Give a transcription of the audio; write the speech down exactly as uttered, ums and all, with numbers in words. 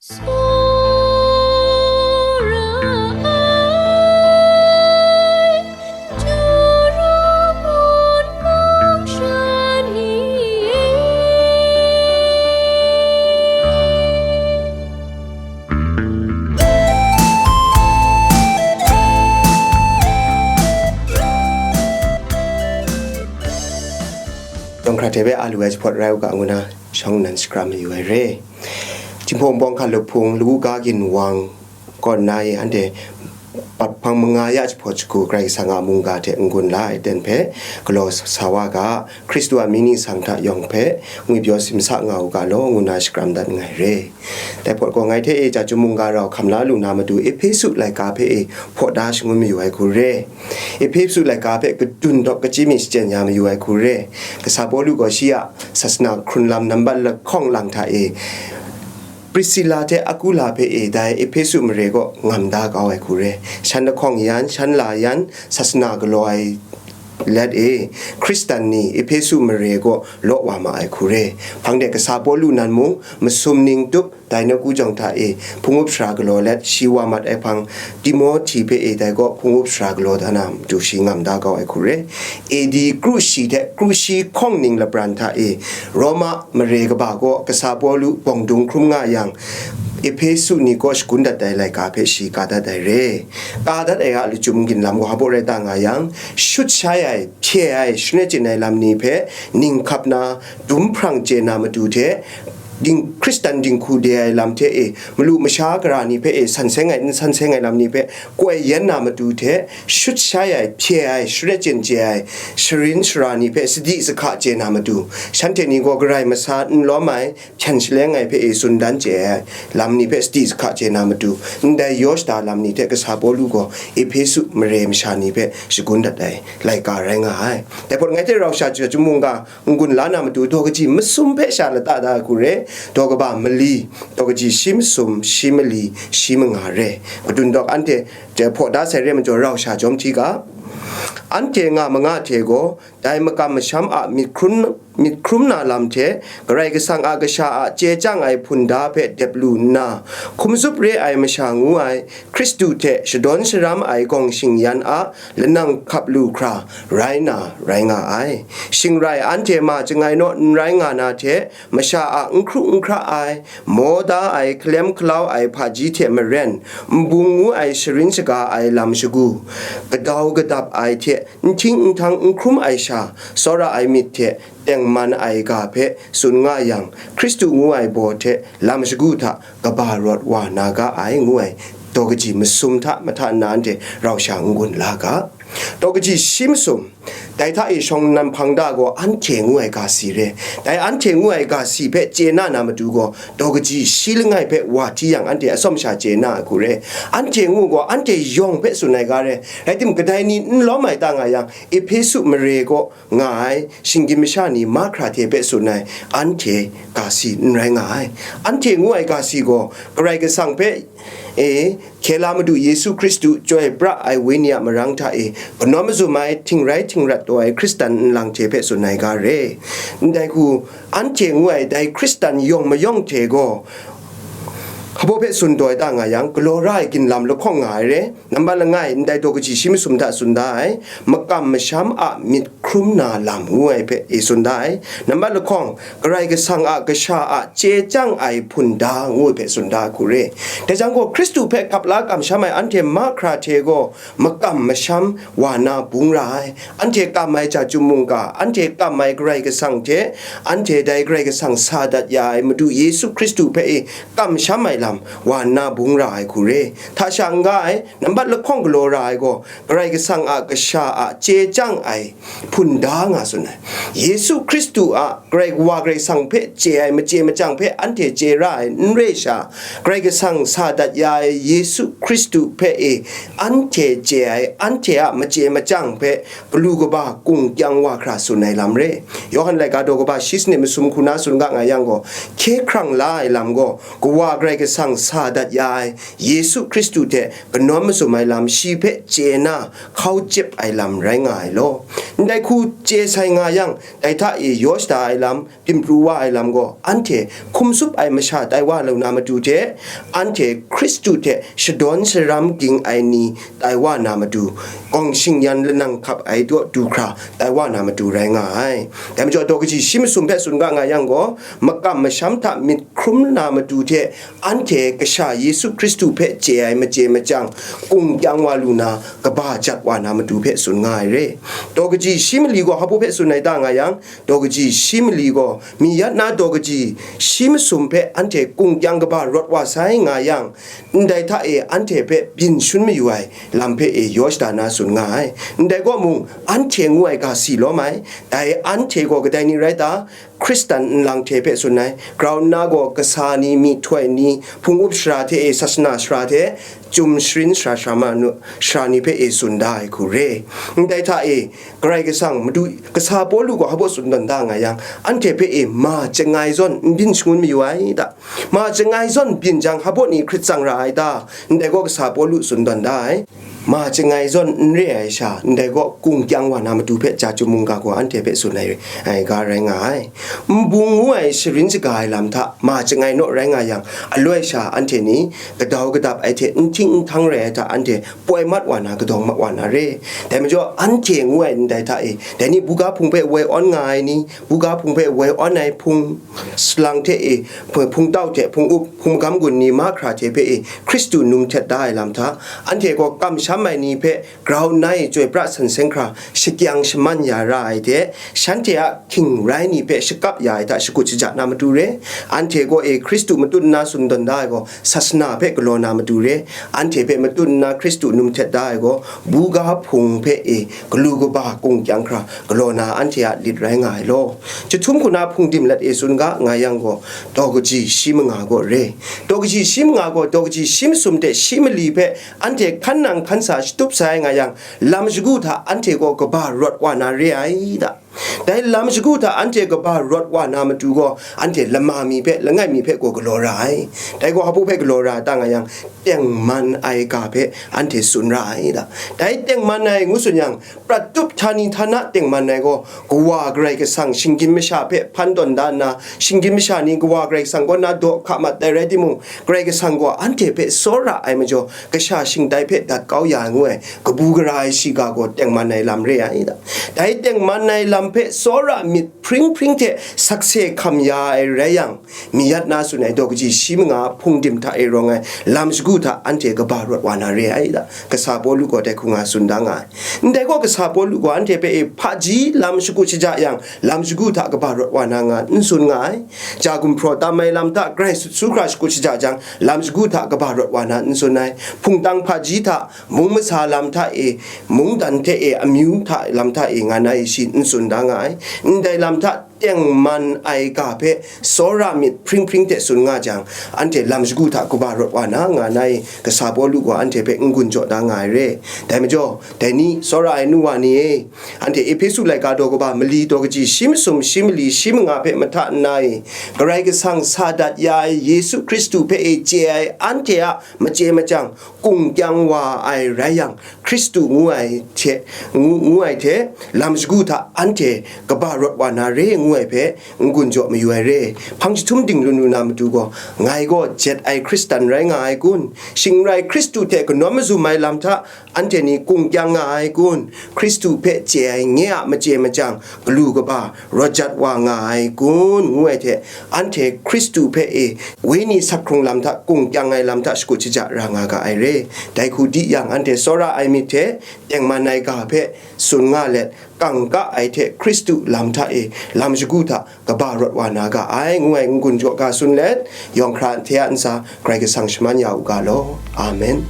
Tsawra ai, Jura mung mung sha ni e. Yawng hkra hte hpe a lu ai jahpawt rai u ga ngu na, shawng nnan shakram mayu ai re. Jinghpaw Bawng hkan lup hpung, lawu ga ginwang kaw nna e, anhte bat hpang manga ya jahpawt shagu Karai Kasang a mungga hte n-gun la ai ten hpe galaw sa wa ga, Hkristu a mying ningsang hta yawng hpe ngwipyaw simsa nga u ga law, ngu na shakram dat nngai re. Dai hpawt gaw, ngai hte e chyum mungga rau hkam la lu na matu, Ehpesu laika hpe e hpaw da shangun mayu ai hku re. Ehpesu laika hpe kadun dawk kachyi mi shachyen ya mayu ai hku re. Kasa Pawlu gaw shi a sasana hkrun lam nambat lahkawng lang hta e, Prisila hte Akula hpe e dai Ehpesu mare kaw ngam da kau ai hku re. Shan lahkawng yan, shan la yan, sasana galaw ai let e, Hkristan ni Ehpesu mare kaw law wa ma ai hku re. Hpang de Kasa Pawlu nan mung masum ning tup dai nawku jawng hta e hpung up sara galaw let, shi wa mat ai hpang, Timohti hpe e dai kaw hpung up sara galaw da na matu shi ngam da kau ai hku re. A D kru shi hte kru shi hkawng ning lapran hta e Roma mare kaba kaw Kasa Pawlu bawng dung hkrum nga yang, Ehpesu ni kaw shagun dat ai laika hpe shi ka dat ai re. Ka dat ai a lachyum ginlam gaw hpa baw rai ta nga yang, shut shai ai, hpye ai, share chyen ai lam ni hpe ning hkap na, dum hprang chye na matu hte, ding, Hkristan dinghku de ai lam hte e, malu masha gara ni hpe e, san seng ai, n san seng ai lam ni hpe koi yan na matu hte, shut shai ai, hpye ai, share chyen chye ai, sharin shara ni hpe sadi sahka chye na matu, shanhte ni gaw Karai masa n lawm ai, hpyen shaleng ai hpe e tsun dan chye ai lam ni hpe sadi sahka chye na matu, ndai yaw shada lam ni hte Kasa Pawlu gaw Ehpesu mare masha ni hpe shagun dat ai laika rai nga ai. Dai hpawt ngai hte rau sha chyum mungga n-gun la na matu, daw kaji masum hpe sha lata da ai hku re. Daw kaba mali, daw kaji shi masum, shi mali, shi manga re. Kadun dawk anhte hpaw da sai re majaw, rau sha jawm hti ga. Anhte nga manga hte gaw, dai makam masham a myit hkrum, myit hkrum na lam hte, Karai Kasang a kasha a chye chyang ai hpunda hpe dep lu nna, hkum zup re ai masha ngu ai, Hkristu hte shadawn sharam ai gawng shing-yan a lanang hkap lu hkra rai na rai nga ai. Shing rai anhte ma chyangai naw n rai nga na hte, masha a n hkru n hkra ai, maw da ai, hkalem hkalau ai hpaji hte maren, nbung ngu ai sharin shaga ai lam shagu, kadau kadap ai hte, n hting n htang n hkrum ai sha, tsawra ai myit hte tengman ai ga hpe tsun nga yang, Hkristu ngu ai baw hte lam shagu hta kaba rawt wa na ga ai, ngu ai daw kaji masum hta mahta nna anhte rau sha n-gun la ga. Daw kaji shi masum, dai hta e shawng nnan hpang da gaw anhte ngu ai ga si re. Dai anhte ngu ai ga si hpe chye na na matu gaw, daw kaji shi langai hpe wa hti yang anhte atsawm sha chye na ai hku re. Anhte ngu gaw anhte yawng hpe tsun ai ga re. Rai timung, kadai ni n lawm ai ta nga yang, Ehpesu mare kaw nga ai shinggyim masha ni mahkra hte hpe tsun ai, anhte ga si n rai nga ai. Anhte ngu ai ga si gaw, Karai Kasang hpe e, hkye la Madu Yesu Hkristu chyoi pra ai Wenyi a marang hta e, kanawn mazum ai, htingrai htingrat taw ai Hkristan nlang hte hpe tsun ai ga re. Ndai hku, anhte ngu ai dai Hkristan yawng mayawng hte gaw, hpa baw hpe tsun taw ai ta nga yang, galaw ra ai ginlam lahkawng nga ai re. Nambat langai, ndai daw kaji shi masum hta tsun da ai, makam masham a myit hkrum na lam ngu ai hpe e tsun da ai. Nambat lahkawng, Karai Kasang a kasha a chye chyang ai hpunda ngu ai hpe tsun da ai hku re. Dai jang gaw, Hkristu hpe kap la kamsham ai anhte mahkra hte gaw, makam masham wa na bung ra ai. Anhte kam ai ja chyum mungga, anhte kam ai Karai Kasang hte, anhte dai Karai Kasang sa dat ya ai Madu Yesu Hkristu hpe e kamsham ai lam wa nna bung ra ai hku re. Hta sha n-ga ai, nambat lahkawng galaw ra ai gaw, Karai Kasang a kasha a chye chyang ai hpunda nga tsun ai. Yesu Hkristu a Karai Wa Karai Kasang hpe chye ai machye machyang hpe anhte chye ra ai n re sha, Karai Kasang sa dat ya ai Yesu Hkristu hpe e anhte chye ai, anhte a machye machyang hpe galu kaba kung kyang wa hkra tsun ai lam re. Yawhan laika daw kaba shi sanit masum hku na tsun ga nga yang gaw, hkye hkrang la ai lam gaw, Kawa Karai Kasang sa dat ya ai Yesu Hkristu hte kanawn mazum ai lam shi hpe chye na hkau chyip ai lam rai nga ai law. Ndai hku chye sai nga yang, dai hta e yaw shada ai lam, byin pru wa ai lam gaw, anhte hkum tsup ai masha tai wa lu na matu hte, anhte Hkristu hte shadawn sharam ging ai ni tai wa na matu, gawng shingyan lanang hkap ai daw du hkra tai wa na matu rai nga ai. Dai majaw, daw kaji shi masum hpe tsun ga nga yang gaw, makam masham hta myit hkrum na matu hte, anhte Kasha Yesu Hkristu hpe chye ai machye machyang, kung kyang wa lu na, kaba jat wa na matu hpe tsun nga ai re. Daw kaji shi mali gaw hpabu hpe tsun ai ta nga yang, daw kaji shi mali gaw mi yat na daw kaji shi masum hpe anhte kung kyang kaba rawt wa sai nga yang, ndai hta e anhte hpe byin shun mayu ai lam hpe e yaw shada na tsun nga ai. Ndai gaw mung, anhte ngu ai ga si lawm ai. Dai anhte gaw kadai ni rai ta? Hkristan nlang hte hpe tsun ai, grau nna gaw kasa ni, myihtoi ni, hpung up sara hte e, sasana sara hte, chyum sharin sara sara ma nu, sara ni hpe e tsun da ai hku re. Ndai hta e, Karai Kasang Madu, kasa Pawlu gaw hpabaw tsun tawn da nga yang, anhte hpe e ma chyangai zawn n byin shangun mayu ai ta? Ma chyangai zawn byin jang, hpabaw ni hkrit tsang ra ai ta? Ndai gaw kasa Pawlu tsun tawn da ai. Ma chyangai zawn n re ai sha, ndai gaw kung kyang wa na matu hpe ja chyum mungga gaw anhte hpe tsun ai, ai ga rai nga ai. Nbung ngu ai sharin shaga ai lam hta ma chyangai naw rai nga yang, aloi sha anhte ni kadau kadap ai hte n hting n htang rai ai hta anhte poi mat wa na, kadawng mat wa na re. Dai majaw, anhte ngu ai ndai hta e, dai ni buga hpung hpe woi awn nga ai ni, buga hpung hpe woi awn ai hpung, salang hte e, hpung tau hte hpung up, hpung magam gun ni mahkra hte hpe e, Hkristu num htet da ai lam hta, anhte gaw kamsham ai ni hpe grau nna e chyoi pra san seng hkra shakyang shaman ya ra ai hte, shanhte a hkying rai ni hpe shakap ya ai hta shakut shaja na matu re. Anhte gaw e Hkristu matut nna tsun tawn da ai gaw, sasana hpe galaw na matu re. Anhte hpe matut nna Hkristu num htet da ai gaw, buga hpung hpe e galu kaba kung kyang hkra galaw na anhte a lit rai nga ai law. Jahtum hku na hpung dim lat e tsun ga nga yang gaw, daw kaji shi manga gaw re. Daw kaji shi manga gaw, daw kaji shi masum hte shi mali hpe anhte hkan nang hkan sa shatup sai nga yang, lam shagu hta anhte gaw kaba rawt wa na re ai ta? Dai lam shagu hta anhte kaba rawt wa na matu gaw, anhte lama mi hpe, langai mi hpe gaw galaw ra ai. Dai gaw hpabu hpe galaw ra ta nga yang, tengman ai ga hpe anhte tsun ra ai ta? Dai tengman ai ngu tsun yang, prat tup htani htana tengman ai gaw, Kawa Karai Kasang shinggyim masha hpe hpan tawn da nna, shinggyim masha ni Kawa Karai Kasang kaw na daw hka mat ai rai timung, Karai Kasang gaw anhte hpe tsawra ai majaw, kasha shingtai hpe dat kau ya ai ngu ai, kabu gara ai shiga gaw tengman ai lam re ai ta? Dai tengman ai lam hpe tsawra myit hpring hpring hte sakse hkam ya ai rai yang, mi yat na tsun ai daw kaji shi manga hpung dim hta e rawng ai lam shagu hta anhte kaba rawt wa na re ai ta? Kasa Pawlu gaw dai hku nga tsun da nga ai. Ndai gaw kasa Pawlu gaw anhte hpe e hpaji lam shakut shaja yang, lam shagu hta kaba rawt wa na nga n tsun nga ai. Ja gumhpraw tam ai lam hta grai sut su hkra shakut shaja jang, lam shagu hta kaba rawt wa na n tsun ai. Hpungtang hpaji hta, mung masa lam hta e, mungdan hte e, amyu hta lam hta e nga na e shi n tsun da nga ai. Ndai lam hta tengman ai ga hpe tsawra myit hpring hpring hte tsun nga jang, anhte lam shagu hta kaba rawt wa na nga na e, kasa Pawlu gaw anhte hpe n-gun jaw da nga ai re. Dai majaw, dai ni, tsawra ai nu wa ni e, anhte Ehpesu laika daw kaba mali daw kaji shi masum shi mali shi manga hpe mahta nna e, Karai Kasang sa dat ya ai Yesu Hkristu hpe e chye ai anhte a machye machyang, kung kyang wa ai rai yang, Hkristu ngu ai hte, ngu, ngu ai hte, lam shagu hta anhte kaba rawt wa na re ngu ai hpe n-gun jaw mayu ai re. Hpang jahtum ding lu lu na matu gaw, ngai gaw jet ai Hkristan rai nga ai kun? Shing n rai Hkristu hte kanawn mazum ai lam hta anhte ni kung kyang nga ai kun? Hkristu hpe chye ai nye a machye machyang, galu kaba rawt jat wa nga ai kun? Ngu ai hte, anhte Hkristu hpe e wenyi sak hkrung lam hta kung kyang ai lam hta shakut shaja ra nga ga ai re. Dai hku di yang, anhte tsawra ai myit hte tengman ai ga hpe tsun nga let, kangka ai hte Hkristu lam hta e lam shagu hta kaba rawt wa na ga ai, ngu ai n-gun jaw ga tsun let, yawng hkra hte a ntsa Karai Kasang shaman ya u ga law. Amen.